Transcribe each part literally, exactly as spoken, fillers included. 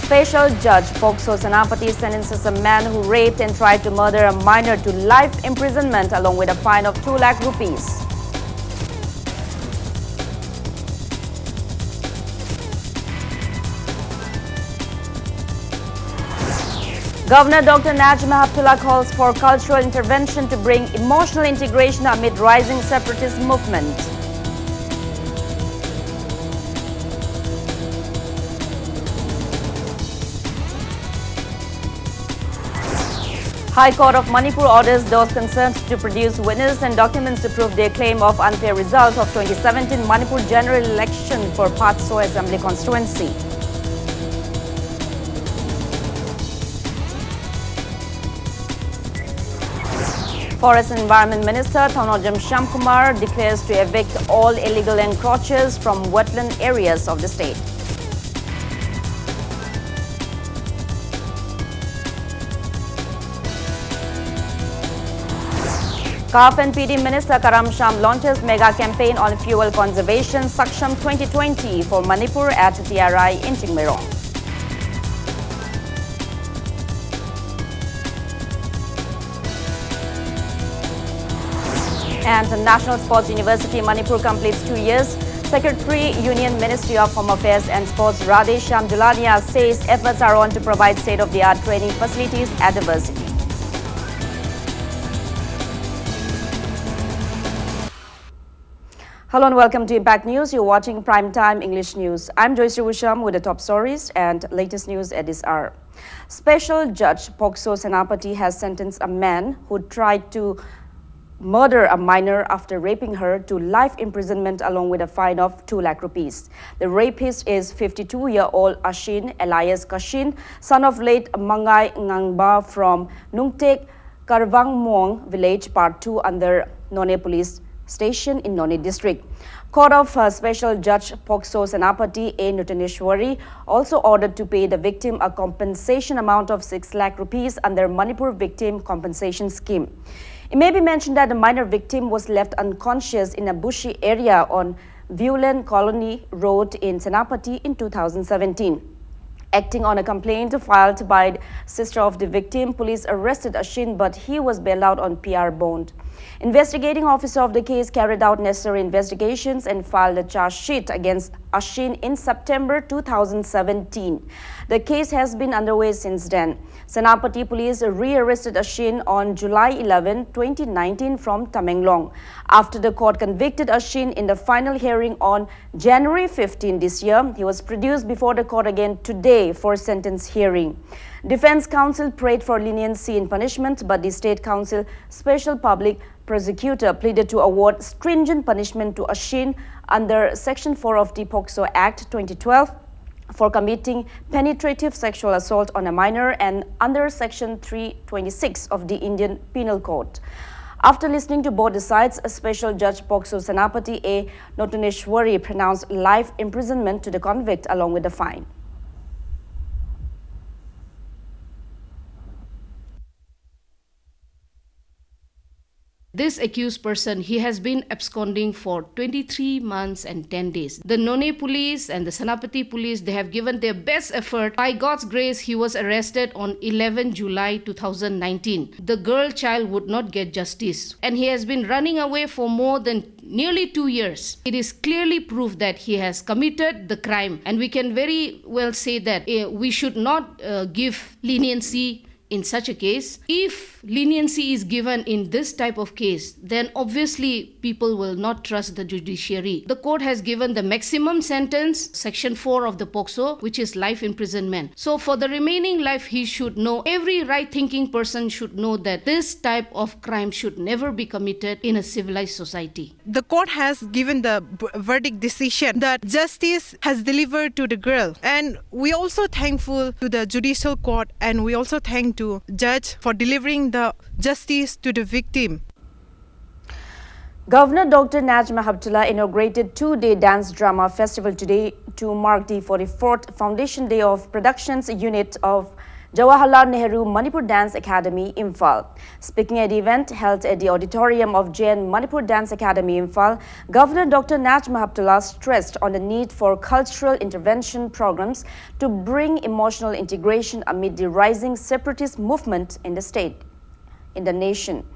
Special Judge POCSO Senapati sentences a man who raped and tried to murder a minor to life imprisonment along with a fine of two lakh rupees. Governor Doctor Najma Heptulla calls for cultural intervention to bring emotional integration amid rising separatist movement. High Court of Manipur orders those concerned to produce witness and documents to prove their claim of unfair result of twenty seventeen Manipur general election for Patso Assembly constituency. Forest and Environment Minister Thounaojam Shyamkumar declares to evict all illegal encroachers from wetland areas of the state. CAF and P D Minister Karam Shyam launches mega campaign on fuel conservation Saksham twenty twenty for Manipur at T R I in Chingmeirong. And the National Sports University Manipur completes two years. Secretary, Union Ministry of Home Affairs and Sports Radhe Shyam Dulania says efforts are on to provide state-of-the-art training facilities at the university. Hello and welcome to Impact News. You're watching Prime Time English News. I'm Joyce Rusham with the top stories and latest news at this hour. Special Judge POCSO Senapati has sentenced a man who tried to murder a minor after raping her to life imprisonment along with a fine of two lakh rupees. The rapist is fifty-two-year-old Ashin alias Kashin, son of late Mangai Ngangba from Nungtek Karvang Muang village, part two under Noney Police Station in Noney district. Court of uh, Special Judge POCSO Senapati A Nutaneshwari also ordered to pay the victim a compensation amount of six lakh rupees under Manipur Victim Compensation Scheme. It may be mentioned that the minor victim was left unconscious in a bushy area on Viewland Colony Road in Senapati in two thousand seventeen. Acting on a complaint filed by sister of the victim, police arrested Ashin, but he was bailed out on P R bond. Investigating officer of the case carried out necessary investigations and filed a charge sheet against Ashin in September two thousand seventeen. The case has been underway since then. Senapati police rearrested Ashin on July eleven, twenty nineteen from Tamenglong. After the court convicted Ashin in the final hearing on January fifteen this year, he was produced before the court again today for sentence hearing. Defense counsel prayed for leniency in punishment, but the state counsel special public prosecutor pleaded to award stringent punishment to Ashin under Section four of the POCSO Act twenty twelve for committing penetrative sexual assault on a minor and under Section three twenty-six of the Indian Penal Code. After listening to both the sides, Special Judge POCSO Senapati A Notuneshwari pronounced life imprisonment to the convict along with the fine. This accused person, he has been absconding for twenty-three months and ten days. The Noney police and the Senapati police, they have given their best effort. By God's grace, he was arrested on eleven July two thousand nineteen. The girl child would not get justice, and he has been running away for more than nearly two years. It is clearly proof that he has committed the crime, and we can very well say that, eh, we should not, uh, give leniency in such a case. If leniency is given in this type of case, then obviously people will not trust the judiciary. The court has given the maximum sentence, Section four of the POCSO, which is life imprisonment. So for the remaining life, he should know, every right-thinking person should know that this type of crime should never be committed in a civilized society. The court has given the b-, verdict decision that justice has delivered to the girl. And we also thankful to the judicial court, and we also thank to judge for delivering the justice to the victim. Governor Doctor Najma Heptulla inaugurated two-day dance drama festival today to mark the forty-fourth foundation day of productions unit of Jawaharlal Nehru Manipur Dance Academy, Imphal. Speaking at the event held at the auditorium of J N Manipur Dance Academy, Imphal, Governor Doctor Najma Heptulla stressed on the need for cultural intervention programs to bring emotional integration amid the rising separatist movement in the state, in the nation.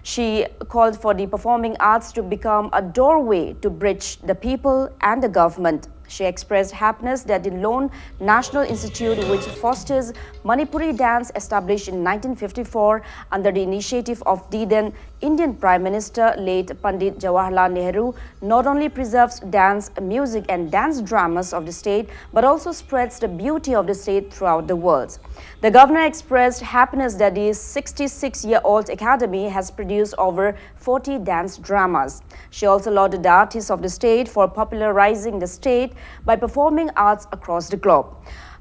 She called for the performing arts to become a doorway to bridge the people and the government. She expressed happiness that the Lone National Institute, which fosters Manipuri dance, established in nineteen fifty-four under the initiative of the then Indian Prime Minister, late Pandit Jawaharlal Nehru, not only preserves dance, music, and dance dramas of the state, but also spreads the beauty of the state throughout the world. The governor expressed happiness that the sixty-six-year-old academy has produced over forty dance dramas. She also lauded the artists of the state for popularizing the state by performing arts across the globe.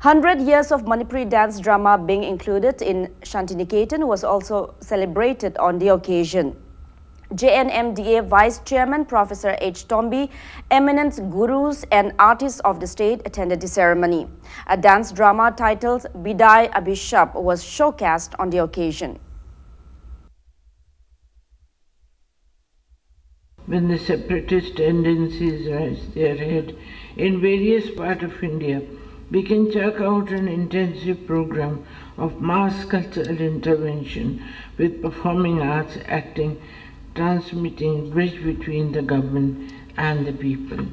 Hundred years of Manipuri dance drama being included in Shantiniketan was also celebrated on the occasion. J N M D A Vice Chairman Professor H Tombi, eminent gurus and artists of the state attended the ceremony. A dance drama titled Bidai Abhishap was showcased on the occasion. When the separatist tendencies raise their head in various parts of India, we can chalk out an intensive program of mass cultural intervention with performing arts acting, transmitting bridge between the government and the people.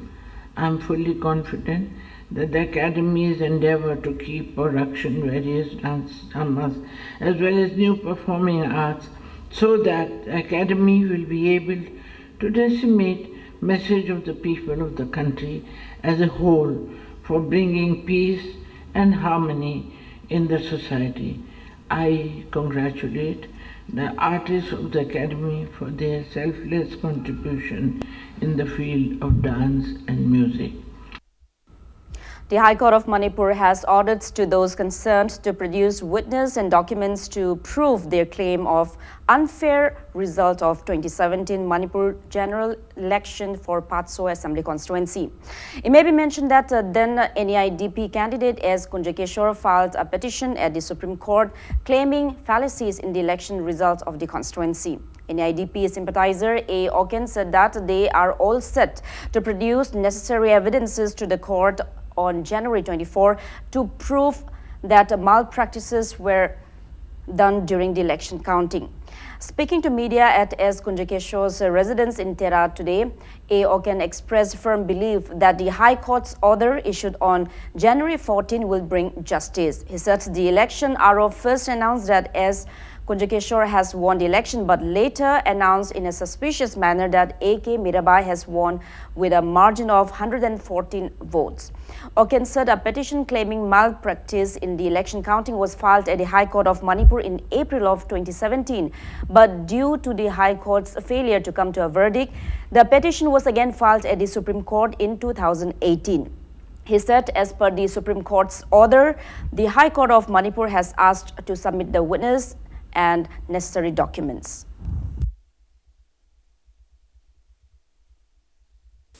I'm fully confident that the Academy's endeavor to keep or action various dance dramas as well as new performing arts so that the Academy will be able to disseminate message of the people of the country as a whole for bringing peace and harmony in the society. I congratulate the artists of the Academy for their selfless contribution in the field of dance and music. The High Court of Manipur has ordered to those concerned to produce witness and documents to prove their claim of unfair result of twenty seventeen Manipur general election for Patso Assembly Constituency. It may be mentioned that, uh, then N E I D P candidate S Kunjakeshwar filed a petition at the Supreme Court claiming fallacies in the election result of the constituency. N E I D P sympathizer A Oken said that they are all set to produce necessary evidences to the court on January twenty-four to prove that malpractices were done during the election counting. Speaking to media at S Kunjakeshwar's residence in Tera today, A Oken expressed firm belief that the High Court's order issued on January fourteen will bring justice. He said the election R O first announced that S Kunjakeshwar has won the election, but later announced in a suspicious manner that A K Mirabai has won with a margin of one hundred fourteen votes. Oken said a petition claiming malpractice in the election counting was filed at the High Court of Manipur in April of twenty seventeen, but due to the High Court's failure to come to a verdict, the petition was again filed at the Supreme Court in two thousand eighteen. He said, as per the Supreme Court's order, the High Court of Manipur has asked to submit the witness and necessary documents.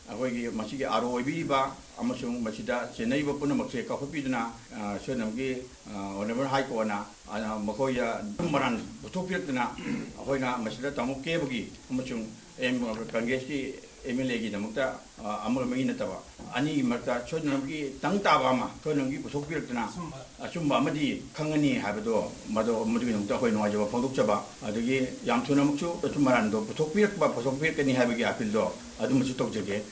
ꯑꯩꯈꯣꯏꯒꯤ ꯃꯁꯤꯒꯤ R ꯑꯣ ꯑꯣꯏꯕꯤꯔꯤꯕ ꯑꯃꯁꯨꯡ ꯃꯁꯤꯗ ꯆꯦꯟꯅꯔꯤꯕ ꯄꯨꯝꯅꯃꯛꯁꯦ ꯀꯧꯈꯠꯄꯤꯗꯨꯅ, ꯑ, ꯁꯣꯏꯗꯅꯃꯛꯀꯤ, ꯑ, honourable ꯍꯥꯏ ꯀꯣꯔꯠꯅ, ꯑ, ꯃꯈꯣꯏꯗ ꯑꯆꯨꯝ ꯑꯔꯥꯟ ꯄꯨꯊꯣꯛꯄꯤꯔꯛꯇꯨꯅ ꯑꯩꯈꯣꯏꯅ ꯃꯁꯤꯗ ꯇꯥꯃꯣ ꯀꯦꯕꯒꯤ ꯑꯃꯁꯨꯡ ꯑꯦꯝ, ꯀꯪꯒ꯭ꯔꯦꯁꯀꯤ ꯑꯦꯝ ꯑꯦꯜ ꯑꯦꯒꯤꯗꯃꯛꯇ, ꯑ, ꯑꯃꯒ ꯑꯃꯒꯤ ꯅꯠꯇꯕ ꯑꯅꯤꯒꯤ ꯃꯔꯛꯇ ꯁꯣꯏꯗꯅꯃꯛꯀꯤ ꯇꯪ ꯇꯥꯕ ꯑꯃ ꯁꯣꯏꯗꯅꯃꯛꯀꯤ ꯄꯨꯊꯣꯛꯄꯤꯔꯛꯇꯨꯅ ꯑꯆꯨꯝꯕ ꯑꯃꯗꯤ ꯈꯪꯒꯅꯤ ꯍꯥꯏꯕꯗꯣ, ꯃꯗꯨ, ꯃꯗꯨꯒꯤꯗꯃꯛꯇ ꯑꯩꯈꯣꯏ ꯅꯨꯡꯉꯥꯏꯖꯕ ꯐꯣꯡꯗꯣꯛꯆꯕ, ꯑꯗꯒꯤ ꯌꯥꯝ ꯊꯨꯅꯃꯛꯁꯨ ꯑꯆꯨꯝ ꯑꯔꯥꯟꯗꯣ ꯄꯨꯊꯣꯛꯄꯤꯔꯛꯄ, ꯄꯨꯊꯣꯛꯄꯤꯔꯛꯀꯅꯤ ꯍꯥꯏꯕꯒꯤ ꯑꯄꯤꯜꯗꯣ ꯑꯗꯨꯃꯁꯨ ꯇꯧꯖꯒꯦ꯫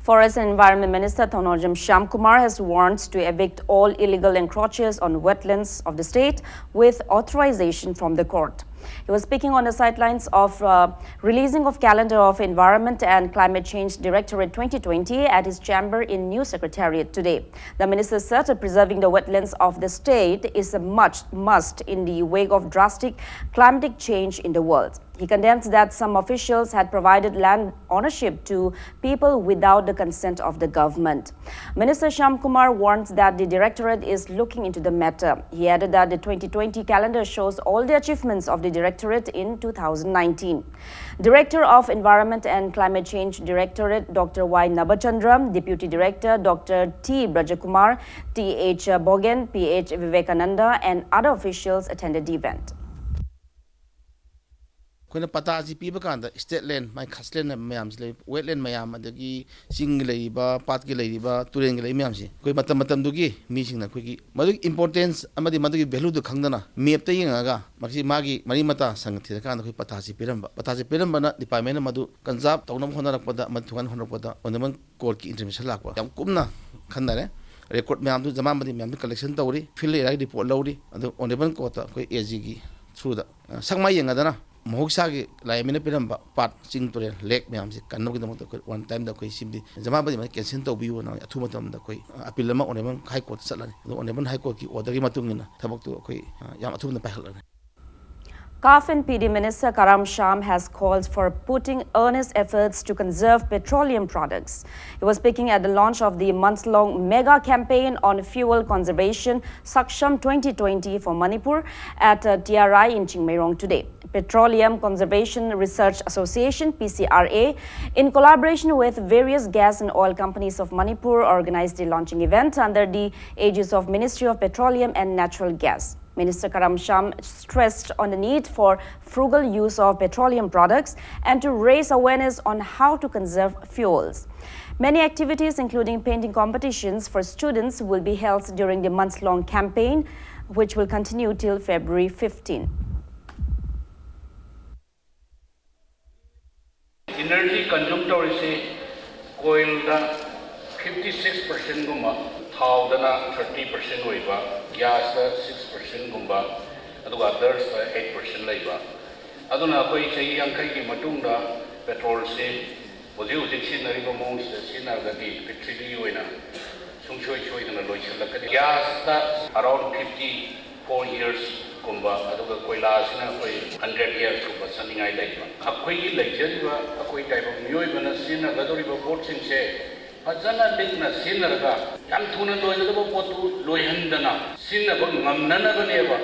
Forest and Environment Minister Thongnorjam Shyamkumar has warned to evict all illegal encroachers on wetlands of the state with authorization from the court. He was speaking on the sidelines of, uh, releasing of calendar of Environment and Climate Change Directorate twenty twenty at his chamber in New Secretariat today. The minister said preserving the wetlands of the state is a much must in the wake of drastic climatic change in the world. He condemns that some officials had provided land ownership to people without the consent of the government. Minister Shyam Kumar warns that the directorate is looking into the matter. He added that the twenty twenty calendar shows all the achievements of the directorate in two thousand nineteen. Director of Environment and Climate Change Directorate, Doctor Y Nabachandra, Deputy Director, Doctor T Brajakumar, Th Bogen, Ph Vivekananda, and other officials attended the event. ꯑꯩꯈꯣꯏꯅ ꯄꯇꯥꯁꯤ ꯄꯤꯕ ꯀꯥꯟꯗ state land, ꯃꯥꯏ ꯈꯥꯁꯂꯦꯟ ꯍꯥꯏꯕ ꯃꯌꯥꯝꯁꯤ ꯂꯩ, wetland ꯃꯌꯥꯝ, ꯑꯗꯒꯤ ꯆꯤꯡꯒꯤ ꯂꯩꯔꯤꯕ, ꯄꯥꯠꯀꯤ ꯂꯩꯔꯤꯕ, ꯇꯨꯔꯦꯜꯒꯤ ꯂꯩꯔꯤꯕ ꯃꯌꯥꯝꯁꯤ ꯑꯩꯈꯣꯏ ꯃꯇꯝ ꯃꯇꯝꯗꯨꯒꯤ ꯃꯤꯁꯤꯡꯅ ꯑꯩꯈꯣꯏꯒꯤ ꯃꯗꯨꯒꯤ importance ꯑꯃꯗꯤ ꯃꯗꯨꯒꯤ valueꯗꯨ ꯈꯪꯗꯅ mapꯇ ꯌꯦꯡꯉꯒ ꯃꯁꯤ ꯃꯥꯒꯤ ꯃꯔꯤ ꯃꯇꯥ ꯁꯪꯒ ꯊꯤꯔꯀꯥꯟꯗ ꯑꯩꯈꯣꯏ ꯄꯇꯥꯁꯤ ꯄꯤꯔꯝꯕ꯫ ꯄꯇꯥꯁꯤ ꯄꯤꯔꯝꯕꯅ departmentꯅ ꯃꯗꯨ conserve ꯇꯧꯅꯕ ꯍꯣꯠꯅꯔꯛꯄꯗ, ꯃꯗꯨ ꯊꯨꯒꯥꯏꯅ ꯍꯣꯠꯅꯔꯛꯄꯗ honourable courtꯀꯤ intervention ꯂꯥꯛꯄ꯫ ꯌꯥꯝ ꯀꯨꯞꯅ ꯈꯟꯅꯔꯦ꯫ Record ꯃꯌꯥꯝꯗꯨ, ꯖꯃꯥꯕꯟꯗꯤ ꯃꯌꯥꯝꯗꯨ collection ꯇꯧꯔꯤ, field areaꯒꯤ report ꯂꯧꯔꯤ꯫ ꯑꯗꯨ honourable courtꯇ ꯑꯩꯈꯣꯏ AGꯒꯤ throughꯗ ꯑ, ꯁꯛꯃꯥꯏ ꯌꯦꯡꯉꯗꯅ ꯃꯍꯧꯁꯥꯒꯤ ꯂꯥꯏꯔꯦꯝꯕꯤꯅ ꯄꯤꯔꯝꯕ ꯄꯥꯠ, ꯆꯤꯡ, ꯇꯨꯔꯦꯜ, lake ꯃꯌꯥꯝꯁꯤ ꯀꯟꯅꯕꯒꯤꯗꯃꯛꯇ ꯑꯩꯈꯣꯏ one timeꯗ ꯑꯩꯈꯣꯏ ꯁꯤꯃꯗꯤ ꯖꯃꯥꯕꯟꯗꯤ ꯃꯌꯥꯝ cancel ꯇꯧꯕꯤꯌꯨꯅ ꯑꯊꯨꯕ ꯃꯇꯝꯗ ꯑꯩꯈꯣꯏ ꯑ, appeal ꯑꯃ honourable high courtꯇ ꯆꯠꯂꯅꯤ꯫ ꯑꯗꯨ honourable high courtꯀꯤ orderꯒꯤ ꯃꯇꯨꯡ ꯏꯟꯅ ꯊꯕꯛꯇꯨ ꯑꯩꯈꯣꯏ ꯑ, ꯌꯥꯝ ꯑꯊꯨꯕꯗ ꯄꯥꯏꯈꯠꯂꯅꯤ꯫ CAF and PD Minister Karam Shyam has called for putting earnest efforts to conserve petroleum products. He was speaking at the launch of the month-long mega campaign on fuel conservation, Saksham twenty twenty for Manipur, at uh, T R I in Chingmeirong today. Petroleum Conservation Research Association, P C R A, in collaboration with various gas and oil companies of Manipur, organized the launching event under the aegis of Ministry of Petroleum and Natural Gas. Minister Karam Shyam stressed on the need for frugal use of petroleum products and to raise awareness on how to conserve fuels. Many activities, including painting competitions for students, will be held during the month-long campaign, which will continue till February fifteen. Energy consume ꯇꯧꯔꯤꯁꯤ coalꯗ fifty six percentꯒꯨꯝꯕ, ꯊꯥꯎꯗꯅ thirty percent ꯑꯣꯏꯕ, gasꯇ six percentꯒꯨꯝꯕ, ꯑꯗꯨꯒ othersꯇ eight percent ꯂꯩꯕ꯫ ꯑꯗꯨꯅ ꯑꯩꯈꯣꯏ ꯆꯍꯤ ꯌꯥꯡꯈꯩꯒꯤ ꯃꯇꯨꯡꯗ petrolꯁꯤ ꯍꯧꯖꯤꯛ ꯍꯧꯖꯤꯛ ꯁꯤꯖꯤꯟꯅꯔꯤꯕ ꯃꯑꯣꯡꯁꯤꯗ ꯁꯤꯖꯤꯟꯅꯔꯒꯗꯤ ꯄ꯭ꯔꯤꯊꯤꯕꯤꯒꯤ ꯑꯣꯏꯅ ꯁꯨꯡꯁꯣꯏ ꯁꯣꯏꯗꯅ ꯂꯣꯏꯁꯤꯜꯂꯛꯀꯅꯤ꯫ Gasꯇ around fifty Four years ꯀꯨꯝꯕ, ꯑꯗꯨꯒ ꯀꯣꯏꯂꯥꯁꯤꯅ ꯑꯩꯈꯣꯏ hundred years ꯀꯨꯝꯕ ꯆꯠꯅꯤꯡꯉꯥꯏ ꯂꯩꯕ꯫ ꯑꯩꯈꯣꯏꯒꯤ ꯂꯩꯖꯔꯤꯕ, ꯑꯩꯈꯣꯏ ꯇꯥꯏꯕꯪ ꯃꯤꯑꯣꯏꯕꯅ ꯁꯤꯖꯤꯟꯅꯒꯗꯧꯔꯤꯕ ꯄꯣꯠꯁꯤꯡꯁꯦ ꯐꯖꯅ ꯂꯤꯛꯅ ꯁꯤꯖꯤꯟꯅꯔꯒ, ꯌꯥꯝ ꯊꯨꯅ ꯂꯣꯏꯒꯗꯕ ꯄꯣꯠꯇꯨ ꯂꯣꯏꯍꯟꯗꯅ ꯁꯤꯖꯤꯟꯅꯕ ꯉꯝꯅꯅꯕꯅꯦꯕ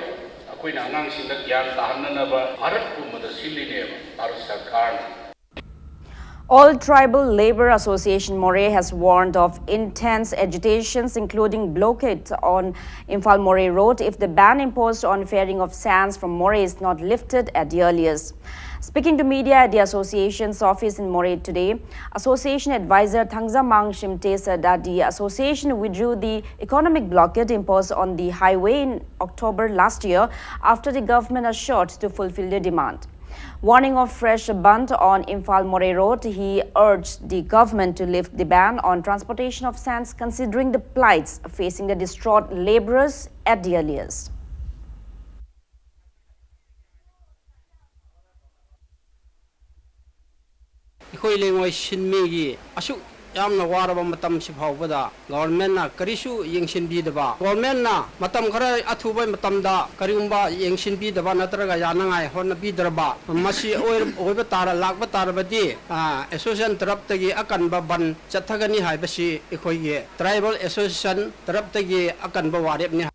ꯑꯩꯈꯣꯏꯅ ꯑꯉꯥꯡꯁꯤꯡꯗ ꯒ꯭ꯌꯥꯟ ꯇꯥꯍꯟꯅꯅꯕ ꯚꯥꯔꯠ ꯄꯨꯝꯕꯗ ꯁꯤꯜꯂꯤꯅꯦꯕ, ꯚꯥꯔꯠ ꯁꯔꯀꯥꯔꯅ꯫ All Tribal Labour Association Moreh has warned of intense agitations, including blockade on Imphal Moreh Road, if the ban imposed on ferrying of sands from Moreh is not lifted at the earliest. Speaking to media at the association's office in Moreh today, association advisor Thangzamang Shimte said that the association withdrew the economic blockade imposed on the highway in October last year after the government assured to fulfill the demand. Warning of fresh bandh on Imphal Moreh Road, he urged the government to lift the ban on transportation of sands, considering the plights facing the distraught labourers at the earliest. ꯑꯩꯈꯣꯏ ꯂꯩꯉꯣꯏ ꯁꯤꯟꯃꯤꯒꯤ ꯑꯁꯨꯛ ꯌꯥꯝꯅ ꯋꯥꯔꯕ ꯃꯇꯝꯁꯤ ꯐꯥꯎꯕꯗ ꯒꯣꯚꯔꯟꯃꯦꯟꯠꯅ ꯀꯔꯤꯁꯨ ꯌꯦꯡꯁꯤꯟꯕꯤꯗꯕ, ꯒꯣꯚꯔꯟꯃꯦꯟꯠꯅ ꯃꯇꯝ ꯈꯔ ꯑꯊꯨꯕ ꯃꯇꯝꯗ ꯀꯔꯤꯒꯨꯝꯕ ꯌꯦꯡꯁꯤꯟꯕꯤꯗꯕ ꯅꯠꯇ꯭ꯔꯒ ꯌꯥꯅꯉꯥꯏ ꯍꯣꯠꯅꯕꯤꯗ꯭ꯔꯕ, ꯃꯁꯤ ꯑꯣꯏꯔ-, ꯑꯣꯏꯕ ꯇꯥꯔ-, ꯂꯥꯛꯄ ꯇꯥꯔꯕꯗꯤ, ꯑ, ꯑꯦꯁꯣꯁꯤꯌꯦꯁꯟ ꯇꯔꯞꯇꯒꯤ ꯑꯀꯟꯕ ꯕꯟ ꯆꯠꯊꯒꯅꯤ ꯍꯥꯏꯕꯁꯤ ꯑꯩꯈꯣꯏꯒꯤ ꯇ꯭ꯔꯥꯏꯕꯦꯜ ꯑꯦꯁꯣꯁꯤꯌꯦꯁꯟ ꯇꯔꯞꯇꯒꯤ ꯑꯀꯟꯕ ꯋꯥꯔꯦꯞꯅꯤ꯫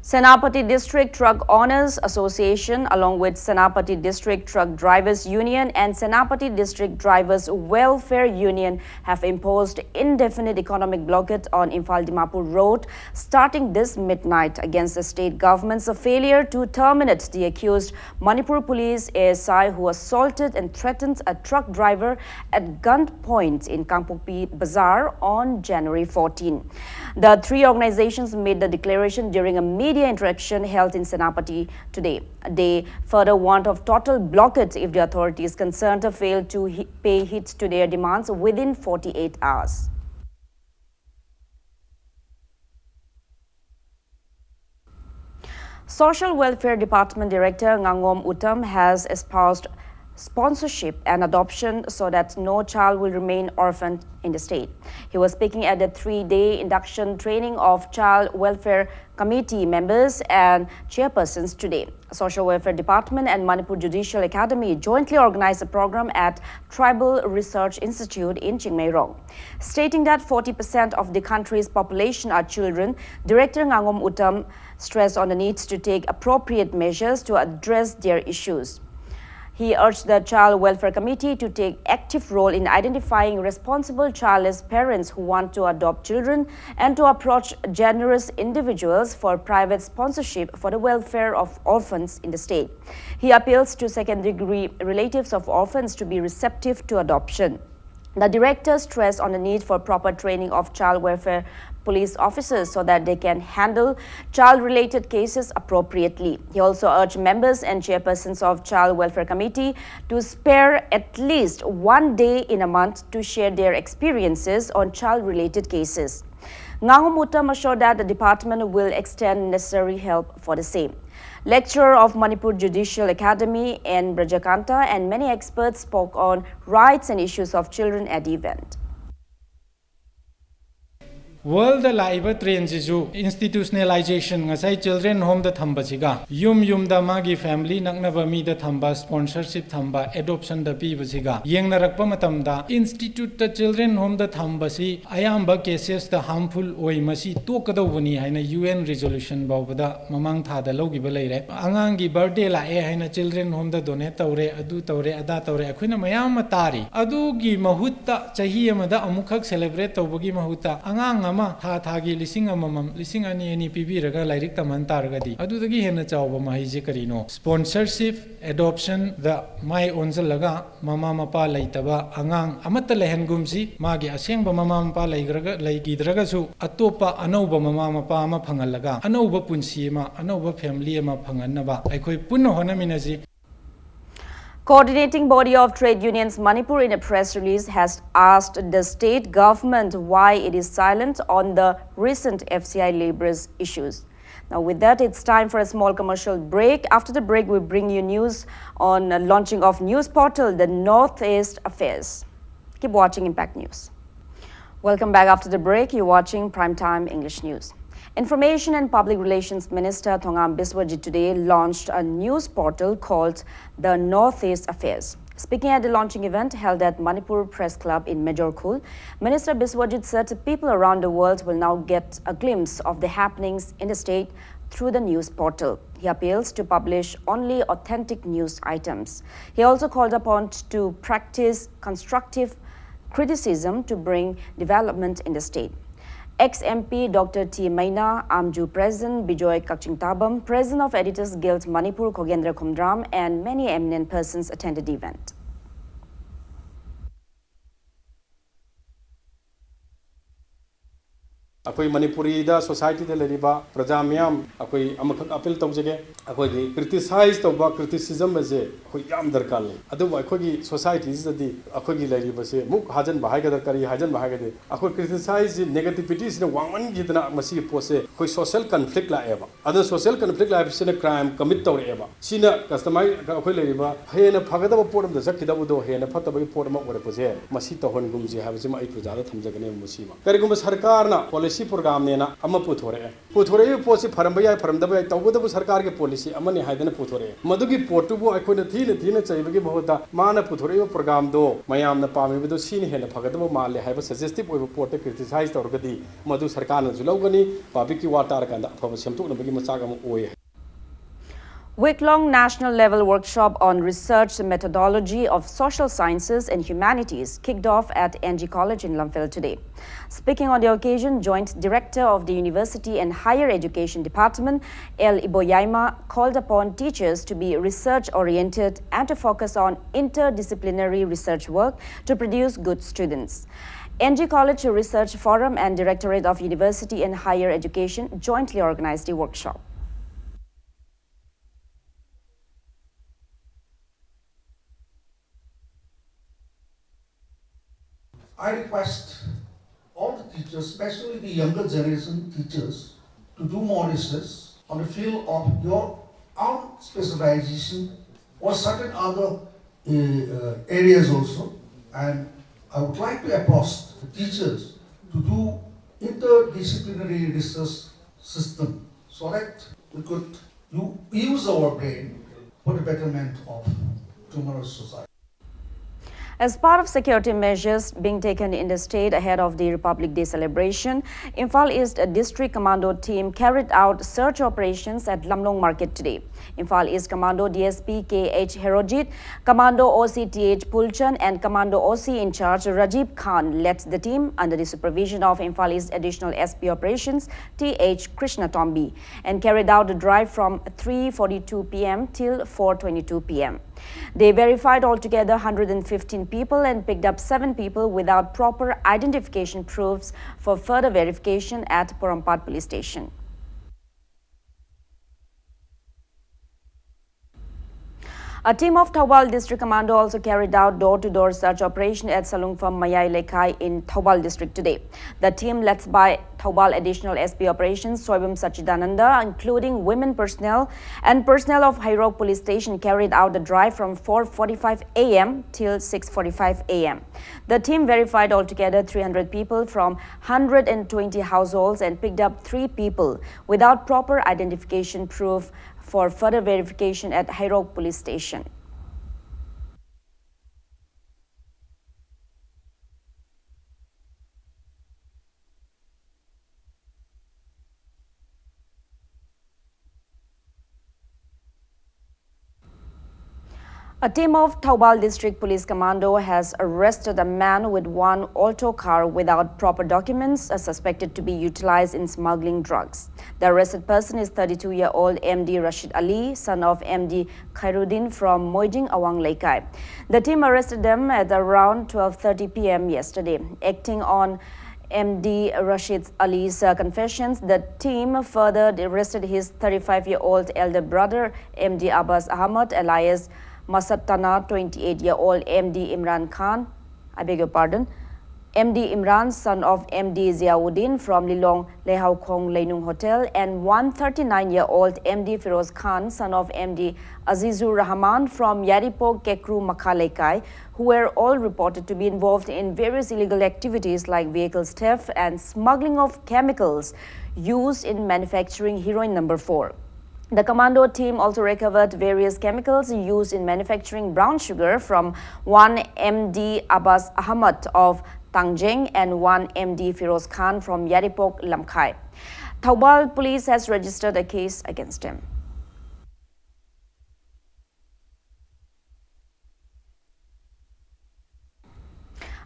Senapati District Truck Owners Association, along with Senapati District Truck Drivers Union and Senapati District Drivers Welfare Union, have imposed indefinite economic blockade on Imphal Dimapur Road starting this midnight against the state government's failure to terminate the accused Manipur police A S I who assaulted and threatened a truck driver at gunpoint in Kangpokpi Bazaar on January fourteen. The three organizations made the declaration during a media interaction held in Senapati today. They further warned of total blockade if the authorities concerned fail to he- pay heed to their demands within forty-eight hours. Social Welfare Department Director Ngangom Uttam has espoused sponsorship and adoption so that no child will remain orphaned in the state. He was speaking at the three-day induction training of Child Welfare Committee members and chairpersons today. Social Welfare Department and Manipur Judicial Academy jointly organized a program at Tribal Research Institute in Chingmeirong. Stating that forty percent of the country's population are children, Director Ngangom Uttam stressed on the need to take appropriate measures to address their issues. He urged the Child Welfare Committee to take active role in identifying responsible childless parents who want to adopt children and to approach generous individuals for private sponsorship for the welfare of orphans in the state. He appeals to second-degree relatives of orphans to be receptive to adoption. The director stressed on the need for proper training of child welfare police officers so that they can handle child-related cases appropriately. He also urged members and chairpersons of Child Welfare Committee to spare at least one day in a month to share their experiences on child-related cases. Ngangom Uttam assured that the department will extend necessary help for the same. Lecturer of Manipur Judicial Academy, N Brajakanta, and many experts spoke on rights and issues of children at the event. World ꯂꯥꯛꯏꯕ trend ꯁꯤꯁꯨ institutionalization, ꯉꯁꯥꯏ children home ꯗ ꯊꯝꯕꯁꯤꯒ ꯌꯨꯝ ꯌꯨꯝꯗ ꯃꯥꯒꯤ family ꯅꯛꯅꯕ ꯃꯤꯗ ꯊꯝꯕ, sponsorship ꯊꯝꯕ, adoption ꯗ ꯄꯤꯕꯁꯤꯒ ꯌꯦꯡꯅꯔꯛꯄ ꯃꯇꯝꯗ institute ꯇ children home ꯗ ꯊꯝꯕꯁꯤ ꯑꯌꯥꯝꯕ cases ꯇ harmful ꯑꯣꯏ, ꯃꯁꯤ ꯇꯣꯛꯀꯗꯧꯕꯅꯤ ꯍꯥꯏꯅ U N resolution ꯐꯥꯎꯕꯗ ꯃꯃꯥꯡ ꯊꯥꯗ ꯂꯧꯈꯤꯕ ꯂꯩꯔꯦ꯫ ꯑꯉꯥꯡꯒꯤ birthday ꯂꯥꯛꯑꯦ ꯍꯥꯏꯅ children home ꯗ donate ꯇꯧꯔꯦ, ꯑꯗꯨ ꯇꯧꯔꯦ, ꯑꯗꯥ ꯇꯧꯔꯦ, ꯑꯩꯈꯣꯏꯅ ꯃꯌꯥꯝ ꯑꯃ ꯇꯥꯔꯤ꯫ ꯑꯗꯨꯒꯤ ꯃꯍꯨꯠꯇ ꯆꯍꯤ ꯑꯃꯗ ꯑꯃꯨꯛꯈꯛ celebrate ꯇꯧꯕꯒꯤ ꯃꯍꯨꯠꯇ ꯑꯉꯥꯡ ꯑꯃ ꯊꯥ ꯊꯥꯒꯤ ꯂꯤꯁꯤꯡ ꯑꯃꯃꯝ, ꯂꯤꯁꯤꯡ ꯑꯅꯤ ꯑꯅꯤ ꯄꯤꯕꯤꯔꯒ ꯂꯥꯏꯔꯤꯛ ꯇꯝꯍꯟ ꯇꯥꯔꯒꯗꯤ ꯑꯗꯨꯗꯒꯤ ꯍꯦꯟꯅ ꯆꯥꯎꯕ ꯃꯍꯩꯁꯦ ꯀꯔꯤꯅꯣ? Sponsorship, adoption ꯗ ꯃꯥꯏ ꯑꯣꯟꯁꯤꯜꯂꯒ ꯃꯃꯥ ꯃꯄꯥ ꯂꯩꯇꯕ ꯑꯉꯥꯡ ꯑꯃꯠꯇ ꯂꯩꯍꯟꯒꯨꯝꯁꯤ꯫ ꯃꯥꯒꯤ ꯑꯁꯦꯡꯕ ꯃꯃꯥ ꯃꯄꯥ ꯂꯩꯈ꯭ꯔꯒ, ꯂꯩꯈꯤꯗ꯭ꯔꯒꯁꯨ ꯑꯇꯣꯞꯄ ꯑꯅꯧꯕ ꯃꯃꯥ ꯃꯄꯥ ꯑꯃ ꯐꯪꯍꯜꯂꯒ ꯑꯅꯧꯕ ꯄꯨꯟꯁꯤ ꯑꯃ, ꯑꯅꯧꯕ family ꯑꯃ ꯐꯪꯍꯟꯅꯕ ꯑꯩꯈꯣꯏ ꯄꯨꯟꯅ ꯍꯣꯠꯅꯃꯤꯟꯅꯁꯤ꯫ Coordinating Body of Trade Unions Manipur in a press release has asked the state government why it is silent on the recent F C I labourers issues. Now, with that, it's time for a small commercial break. After the break, we bring you news on uh, launching of news portal, the Northeast Affairs. Keep watching Impact News. Welcome back after the break. You're watching Primetime English News. Information and Public Relations Minister Thongam Biswajit today launched a news portal called the Northeast Affairs. Speaking at the launching event held at Manipur Press Club in Majorkhul, Minister Biswajit said people around the world will now get a glimpse of the happenings in the state through the news portal. He appeals to publish only authentic news items. He also called upon to practice constructive criticism to bring development in the state. Ex-M P Doctor T Maina, Amju President Bijoy Kakchingtabam, President of Editors Guild Manipur Khogendra Khumdram, and many eminent persons attended the event. ꯑꯩꯈꯣꯏ ꯃꯅꯤꯄꯨꯔꯤꯗ ꯁꯣꯁꯥꯏꯇꯤꯗ ꯂꯩꯔꯤꯕ ꯄ꯭ꯔꯖꯥ ꯃꯤꯌꯥꯝ ꯑꯩꯈꯣꯏ ꯑꯃꯈꯛ appeal ꯇꯧꯖꯒꯦ꯫ ꯑꯩꯈꯣꯏꯒꯤ ꯀ꯭ꯔꯤꯇꯤꯁꯥꯏꯖ ꯇꯧꯕ, ꯀ꯭ꯔꯤꯇꯤꯁꯤꯖꯝ ꯑꯁꯦ ꯑꯩꯈꯣꯏ ꯌꯥꯝ ꯗꯔꯀꯥꯔ ꯂꯩ꯫ ꯑꯗꯨꯕꯨ ꯑꯩꯈꯣꯏꯒꯤ ꯁꯣꯁꯥꯏꯇꯤꯁꯤꯗꯗꯤ ꯑꯩꯈꯣꯏꯒꯤ ꯂꯩꯔꯤꯕꯁꯦ ꯃꯨꯛ ꯍꯥꯖꯟꯕ ꯍꯥꯏꯒꯗ꯭ꯔꯥ, ꯀꯔꯤ ꯍꯥꯏꯖꯟꯕ ꯍꯥꯏꯒꯗꯤ, ꯑꯩꯈꯣꯏ ꯀ꯭ꯔꯤꯇꯤꯁꯥꯏꯖꯁꯤ, ꯅꯦꯒꯦꯇꯤꯚꯤꯇꯤꯁꯤꯅ ꯋꯥꯡꯃꯟꯈꯤꯗꯅ ꯃꯁꯤꯒꯤ ꯄꯣꯠꯁꯦ ꯑꯩꯈꯣꯏ ꯁꯣꯁꯤꯌꯦꯜ ꯀꯟꯐ꯭ꯂꯤꯛ ꯂꯥꯛꯑꯦꯕ꯫ ꯑꯗꯨꯅ ꯁꯣꯁꯤꯌꯦꯜ ꯀꯟꯐ꯭ꯂꯤꯛ ꯂꯥꯛꯄꯁꯤꯅ ꯀ꯭ꯔꯥꯏꯝ ꯀꯃꯤꯠ ꯇꯧꯔꯛꯑꯦꯕ꯫ ꯁꯤꯅ ꯀꯁꯇꯃꯥꯏ ꯑꯩꯈꯣꯏ ꯂꯩꯔꯤꯕ ꯍꯦꯟꯅ ꯐꯒꯗꯕ ꯄꯣꯠ ꯑꯃꯗ ꯆꯠꯈꯤꯗꯕꯗꯣ ꯍꯦꯟꯅ ꯐꯠꯇꯕꯒꯤ ꯄꯣꯠ ꯑꯃ ꯑꯣꯏꯔꯛꯄꯁꯦ, ꯃꯁꯤ ꯇꯧꯍꯟꯒꯨꯝꯁꯤ ꯍꯥꯏꯕꯁꯤꯃ ꯑꯩ ꯄ꯭ꯔꯖꯥꯗ ꯊꯝꯖꯒꯅꯦꯕ꯫ ꯃꯁꯤꯃ ꯀꯔꯤꯒꯨꯝꯕ ꯁꯔꯀꯥꯔꯅ ꯄꯣꯂꯤꯁꯤ ꯄ꯭ꯔꯣꯒ꯭ꯔꯥꯝꯅꯦꯅ ꯑꯃ ꯄꯨꯊꯣꯔꯛꯑꯦ, ꯄꯨꯊꯣꯔꯛꯏꯕ ꯄꯣꯠꯁꯤ ꯐꯔꯝꯕ ꯌꯥꯏ, ꯐꯔꯝꯗꯕ ꯌꯥꯏ, ꯇꯧꯕꯇꯕꯨ ꯁꯔꯀꯥꯔꯒꯤ ꯄꯣꯂꯤꯁꯤ ꯑꯃꯅꯤ ꯍꯥꯏꯗꯅ ꯄꯨꯊꯣꯔꯛꯑꯦ꯫ ꯃꯗꯨꯒꯤ ꯄꯣꯠꯇꯨꯕꯨ ꯑꯩꯈꯣꯏꯅ ꯊꯤꯅ ꯊꯤꯅ ꯆꯩꯕꯒꯤ ꯃꯍꯨꯠꯇ ꯃꯥꯅ ꯄꯨꯊꯣꯔꯛꯏꯕ ꯄ꯭ꯔꯣꯒ꯭ꯔꯥꯝꯗꯣ ꯃꯌꯥꯝꯅ ꯄꯥꯝꯃꯤꯕꯗꯣ ꯁꯤꯅ ꯍꯦꯟꯅ ꯐꯒꯗꯕ ꯃꯥꯜꯂꯦ ꯍꯥꯏꯕ ꯁꯖꯦꯁꯇꯤꯚ ꯑꯣꯏꯕ ꯄꯣꯠꯇ ꯀ꯭ꯔꯤꯇꯤꯁꯥꯏꯖ ꯇꯧꯔꯒꯗꯤ ꯃꯗꯨ ꯁꯔꯀꯥꯔꯅꯁꯨ ꯂꯧꯒꯅꯤ, ꯄꯕ꯭ꯂꯤꯛꯀꯤ ꯋꯥ ꯇꯥꯔꯀꯥꯟꯗ ꯑꯐꯕ ꯁꯦꯝꯗꯣꯛꯅꯕꯒꯤ ꯃꯆꯥꯛ ꯑꯃ ꯑꯣꯏ꯫ Week-long national level workshop on research methodology of social sciences and humanities kicked off at N G College in Lamphel today. Speaking on the occasion, Joint Director of the University and Higher Education Department, L Iboyaima, called upon teachers to be research-oriented and to focus on interdisciplinary research work to produce good students. N G College Research Forum and Directorate of University and Higher Education jointly organized the workshop. I request all the teachers, especially the younger generation teachers, to do more research on the field of your own specialization or certain other uh, uh, areas also. And I would like to approach the teachers to do interdisciplinary research system so that we could u- use our brain for the betterment of tomorrow's society. As part of security measures being taken in the state ahead of the Republic Day celebration, Imphal East District Commando team carried out search operations at Lamlong Market today. Imphal East Commando D S P K H Herojit, Commando O C T H Pulchan, and Commando O C in charge Rajiv Khan led the team under the supervision of Imphal East Additional S P Operations T H Krishna Tombi and carried out a drive from three forty-two p m till four twenty-two p m. They verified altogether one hundred fifteen people and picked up seven people without proper identification proofs for further verification at Porompat Police Station. A team of Thoubal District Commando also carried out door-to-door search operation at Salungpham Mayai Lekhai in Thoubal District today. The team led by Thoubal Additional S P Operations Soibam Sachidananda, including women personnel and personnel of Heirok Police Station, carried out the drive from four forty-five a m till six forty-five a m. The team verified altogether three hundred people from one hundred twenty households and picked up three people without proper identification proof for further verification at Heirok Police Station. A team of Thoubal District Police Commando has arrested a man with one Alto car without proper documents, uh, suspected to be utilized in smuggling drugs. The arrested person is thirty-two-year-old M D Rashid Ali, son of M D Khairuddin from Moijing Awang Leikai. The team arrested them at around twelve thirty p m yesterday. Acting on M D Rashid Ali's uh, confessions, the team further arrested his thirty-five-year-old elder brother, M D Abbas Ahmad, alias Masat Tana, twenty-eight-year-old M D Imran Khan, I beg your pardon, M D Imran, son of M D Ziauddin from Lilong Lehaokhong Leinung Hotel, and one thirty-nine-year-old M D Firoz Khan, son of M D Azizur Rahman from Yaripok Kekru Makha Leikai, who were all reported to be involved in various illegal activities like vehicles theft and smuggling of chemicals used in manufacturing heroin number four. The commando team also recovered various chemicals used in manufacturing brown sugar from one M D Abbas Ahmad of Tangjeng and one M D Firoz Khan from Yaripok Lamkhai. Thoubal police has registered a case against him.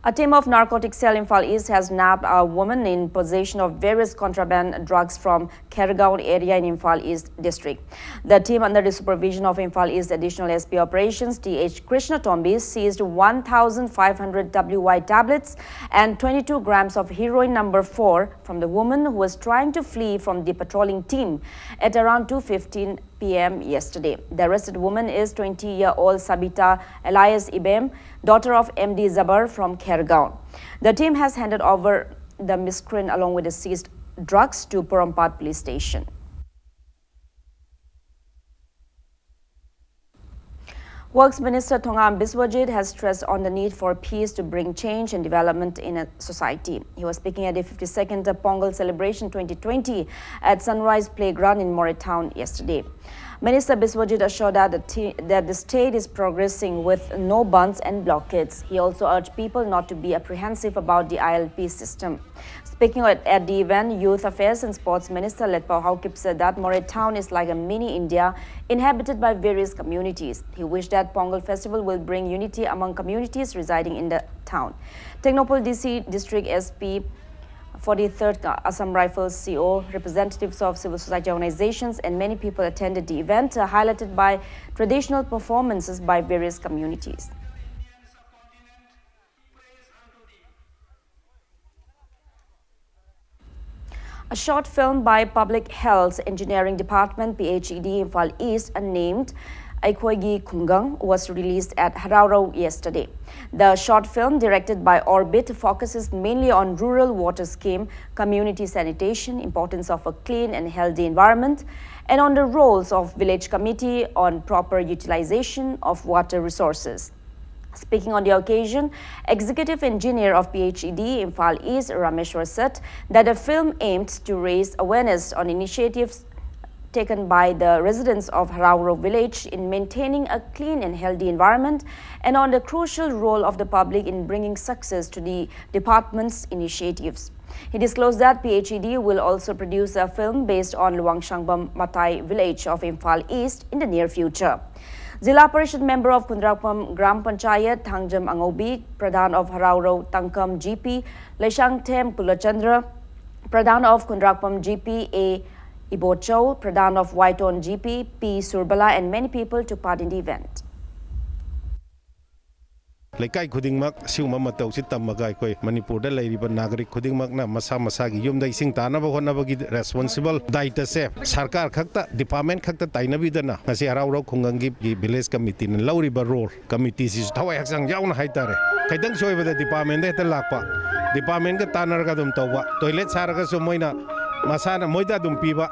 A team of Narcotic Cell Imphal East has nabbed a woman in possession of various contraband drugs from Khergaon area in Imphal East district. The team, under the supervision of Imphal East Additional S P Operations T H Krishna Tombi, seized one thousand five hundred W Y tablets and twenty-two grams of heroin number four from the woman who was trying to flee from the patrolling team at around two fifteen p m yesterday. The arrested woman is twenty-year-old Sabita alias Ibem, daughter of M D Zabar from Khergaon. The team has handed over the miscreant along with the seized drugs to Porompat Police Station. Works Minister Thongam Biswajit has stressed on the need for peace to bring change and development in a society. He was speaking at the fifty-second Pongal Celebration twenty twenty at Sunrise Playground in Moreh Town yesterday. Minister Biswajit assured that the, t- that the state is progressing with no bandhs and blockades. He also urged people not to be apprehensive about the I L P system. Speaking at, at the event, Youth Affairs and Sports Minister Letpao Haokip said that Moreh town is like a mini India inhabited by various communities. He wished that Pongal festival will bring unity among communities residing in the town. Tengnoupal D C, District S P, forty-third Assam Rifles C O, representatives of civil society organizations, and many people attended the event, uh, highlighted by traditional performances by various communities. A short film by Public Health Engineering Department, P H E D, Imphal East, uh, named Eikhoigi Khungang was released at Haraorao yesterday. The short film, directed by Orbit, focuses mainly on rural water scheme, community sanitation, importance of a clean and healthy environment, and on the roles of village committee on proper utilization of water resources. Speaking on the occasion, Executive Engineer of P H E D Imphal East, Rameshwar, said that the film aimed to raise awareness on initiatives taken by the residents of Haraorao village in maintaining a clean and healthy environment and on the crucial role of the public in bringing success to the department's initiatives. He disclosed that P H E D will also produce a film based on Luang Shangbam Matai village of Imphal East in the near future. Zilla Parishad member of Khundrakpam Gram Panchayat, Thangjam Angobi, Pradhan of Haraorao Tangkam G P, Leishangthem Kulachandra, Pradhan of Khundrakpam G P A Ibochou, Pradhan of Waiton G P P Surbala, and many people took part in the event. ꯂꯩꯀꯥꯏ ꯈꯨꯗꯤꯡꯃꯛ ꯁꯤꯒꯨꯝꯕ ꯃꯇꯧꯁꯤ ꯇꯝꯃꯒ ꯑꯩꯈꯣꯏ ꯃꯅꯤꯄꯨꯔꯗ ꯂꯩꯔꯤꯕ ꯅꯥꯒꯔꯤꯛ ꯈꯨꯗꯤꯡꯃꯛꯅ ꯃꯁꯥ ꯃꯁꯥꯒꯤ ꯌꯨꯝꯗ ꯏꯁꯤꯡ ꯇꯥꯅꯕ ꯍꯣꯠꯅꯕꯒꯤ ꯔꯦꯁꯄꯣꯟꯁꯤꯕꯜ ꯗꯥꯏꯇꯁꯦ ꯁꯔꯀꯥꯔ ꯈꯛꯇ, ꯗꯤꯄꯥꯔꯠꯃꯦꯟ ꯈꯛꯇ ꯇꯥꯏꯅꯕꯤꯗꯅ ꯉꯁꯤ ꯍꯔꯥꯎꯔꯧ ꯈꯨꯡꯒꯪꯒꯤ ꯚꯤꯂꯦꯖ ꯀꯃꯤꯇꯤꯅ ꯂꯧꯔꯤꯕ ꯔꯣꯜ, ꯀꯃꯤꯇꯤꯁꯤꯁꯨ ꯊꯋꯥꯏ ꯍꯛꯆꯥꯡ ꯌꯥꯎꯅ ꯍꯥꯏꯇꯥꯔꯦ, ꯈꯤꯇꯪ ꯁꯣꯏꯕꯗ ꯗꯤꯄꯥꯔꯠꯃꯦꯟꯗ ꯍꯦꯛꯇ ꯂꯥꯛꯄ, ꯗꯤꯄꯥꯔꯠꯃꯦꯟꯒ ꯇꯥꯟꯅꯔꯒ ꯑꯗꯨꯝ ꯇꯧꯕ, ꯇꯣꯏꯂꯦꯠ ꯁꯥꯔꯒꯁꯨ ꯃꯣꯏꯅ ꯃꯁꯥꯅ ꯃꯣꯏꯗ ꯑꯗꯨꯝ ꯄꯤꯕ,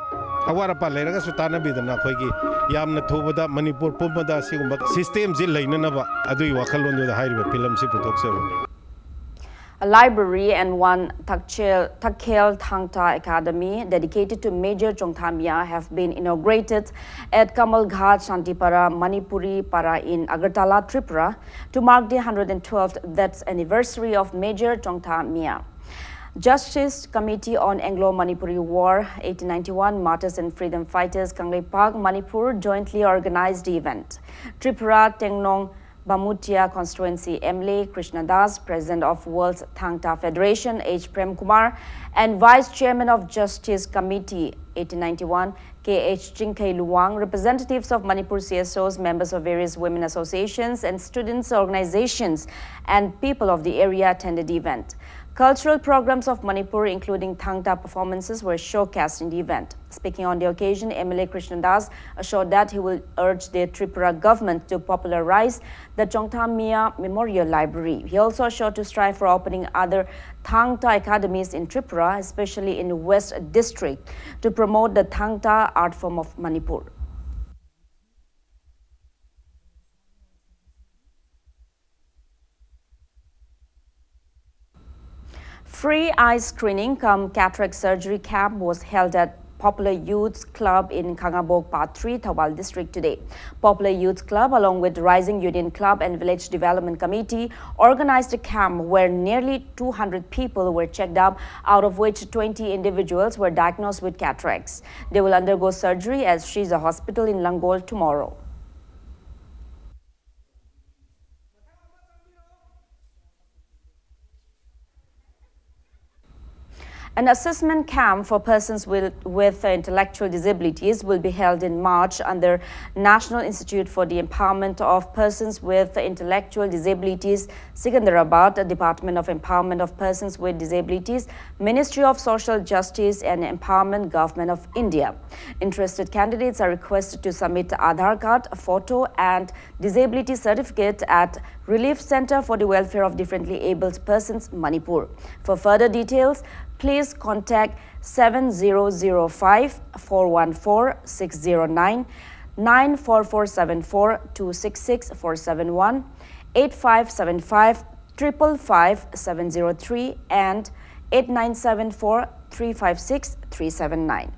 ꯑꯋꯥꯠ ꯑꯄꯥ ꯂꯩꯔꯒꯁꯨ ꯇꯥꯟꯅꯕꯤꯗꯅ ꯑꯩꯈꯣꯏꯒꯤ ꯌꯥꯝꯅ ꯊꯨꯕꯗ ꯃꯅꯤꯄꯨꯔ ꯄꯨꯝꯕꯗ ꯑꯁꯤꯒꯨꯝꯕ ꯁꯤꯁꯇꯦꯝꯁꯤ ꯂꯩꯅꯅꯕ ꯑꯗꯨꯒꯤ ꯋꯥꯈꯜꯂꯣꯟꯗꯨꯗ ꯍꯥꯏꯔꯤꯕ ꯐꯤꯂꯝꯁꯤ ꯄꯨꯊꯣꯛꯆꯕꯅꯤ꯫ A library and one Thakchel- Thakhel Thangta Academy dedicated to Major Chongtha Miya have been inaugurated at Kamal Ghat Shantipara Manipuri Para in Agartala, Tripura, to mark the one hundred twelfth death anniversary of Major Chongtha Miya. Justice Committee on Anglo-Manipuri War, eighteen ninety-one Martyrs and Freedom Fighters, Kangleipak, Manipur, jointly organized the event. Tripura Tengnong Bamutia Constituency M L A Krishna Das, President of World Thangta Federation H Prem Kumar, and Vice Chairman of Justice Committee eighteen ninety-one K H Chingkhei Luwang, representatives of Manipur C S Os, members of various women associations and students organizations, and people of the area attended the event. Cultural programs of Manipur, including Thangta performances, were showcased in the event. Speaking on the occasion, M L A Krishna Das assured that he will urge the Tripura government to popularize the Chongtha Mia Memorial Library. He also assured to strive for opening other Thangta academies in Tripura, especially in West District, to promote the Thangta art form of Manipur. Free eye screening cum cataract surgery camp was held at Popular Youth Club in Khangabok Part three, Thoubal District today. Popular Youth Club, along with Rising Union Club and Village Development Committee, organized a camp where nearly two hundred people were checked up, out of which twenty individuals were diagnosed with cataracts. They will undergo surgery at Shiza Hospital in Langol tomorrow. An assessment camp for persons with, with intellectual disabilities will be held in March under National Institute for the Empowerment of Persons with Intellectual Disabilities, Secunderabad, Department of Empowerment of Persons with Disabilities, Ministry of Social Justice and Empowerment, Government of India. Interested candidates are requested to submit Aadhaar card, photo and disability certificate at Relief Center for the Welfare of Differently Abled Persons, Manipur. For further details, please contact seven zero zero five four one four six zero nine, nine four four seven four two six six four seven one, eight five seven five triple five seven zero three, and eight nine seven four three five six three seven nine.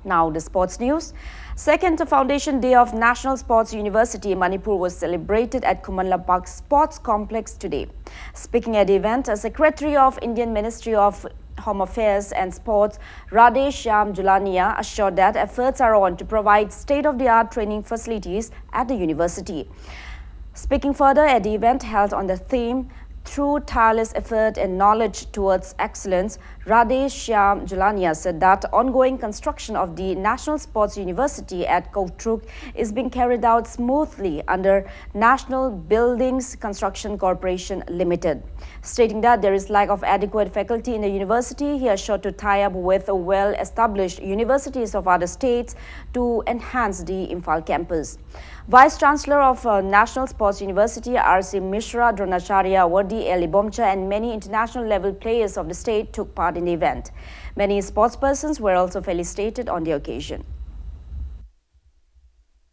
Now, the sports news. Second Foundation Day of National Sports University Manipur was celebrated at Khuman Lampak Sports Complex today. Speaking at the event, a Secretary of Indian Ministry of Home Affairs and Sports, Radhe Shyam Julania, assured that efforts are on to provide state-of-the-art training facilities at the university. Speaking further at the event held on the theme, "Through tireless effort and knowledge towards excellence," Radhe Shyam Julania said that ongoing construction of the National Sports University at Koktruk is being carried out smoothly under National Buildings Construction Corporation Limited. Stating that there is lack of adequate faculty in the university, he assured to tie up with well-established universities of other states to enhance the Imphal campus. Vice Chancellor of uh, National Sports University, R C Mishra, Dronacharya Awardee, L. Ibomcha, and many international level players of the state took part in the event. Many sports persons were also felicitated on the occasion.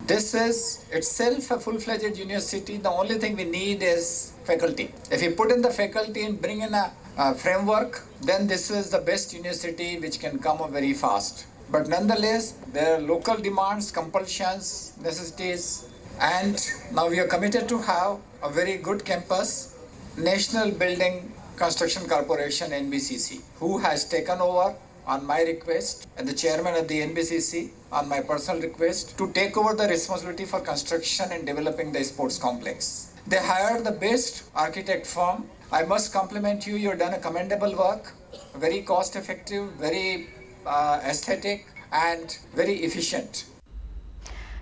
This is itself a full-fledged university. The only thing we need is faculty. If we put in the faculty and bring in a, a framework, then this is the best university which can come up very fast. But nonetheless, there are local demands, compulsions, necessities, and now we are committed to have a very good campus. National Building Construction Corporation, N B C C, who has taken over on my request, and the chairman of the N B C C on my personal request, to take over the responsibility for construction and developing the sports complex. They hired the best architect firm. I must compliment you, you've done a commendable work, very cost effective, very uh, aesthetic, and very efficient.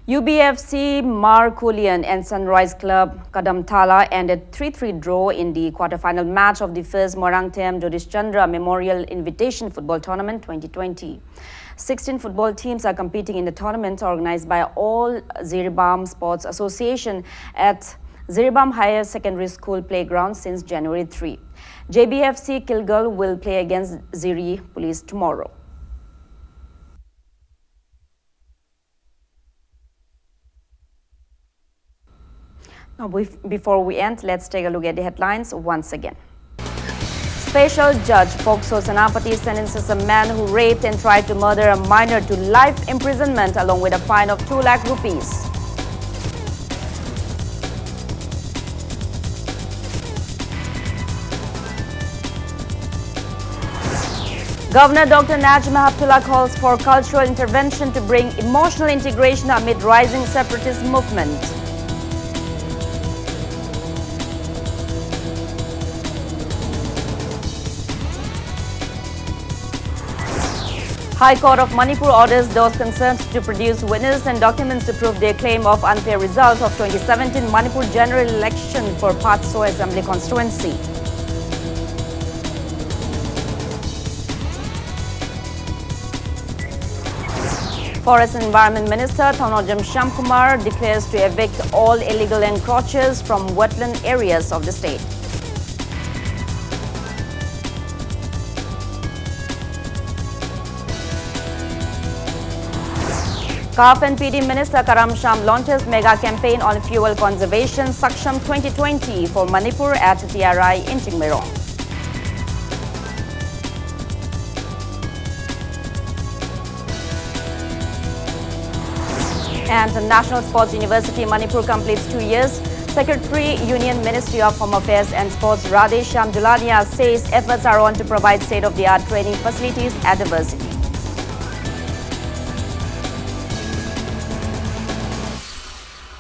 U B F C Markulian and Sunrise Club Kadamtala ended three three draw in the quarter-final match of the first Moirangthem Jagdish Chandra Memorial Invitation Football Tournament twenty twenty. Sixteen football teams are competing in the tournament organized by All Jiribam Sports Association at Jiribam Higher Secondary School playground since January three. J B F C Kilgal will play against Jiri Police tomorrow. Now, bef- before we end, let's take a look at the headlines once again. Special Judge POCSO Senapati sentences a man who raped and tried to murder a minor to life imprisonment along with a fine of two lakh rupees. Governor Doctor Najma Heptulla calls for cultural intervention to bring emotional integration amid rising separatist movement. High Court of Manipur orders those concerned to produce witness and documents to prove their claim of unfair result of twenty seventeen Manipur general election for Patso Assembly constituency. Forest and Environment Minister Thongnojam Shyamkumar declares to evict all illegal encroachers from wetland areas of the state. CAF and P D Minister Karam Shyam launches mega campaign on fuel conservation, Saksham twenty twenty, for Manipur at T R I in Chingmeirong. And the National Sports University Manipur completes two years. Secretary, Union Ministry of Home Affairs and Sports, Radhe Shyam Jolania, says efforts are on to provide state-of-the-art training facilities at the university.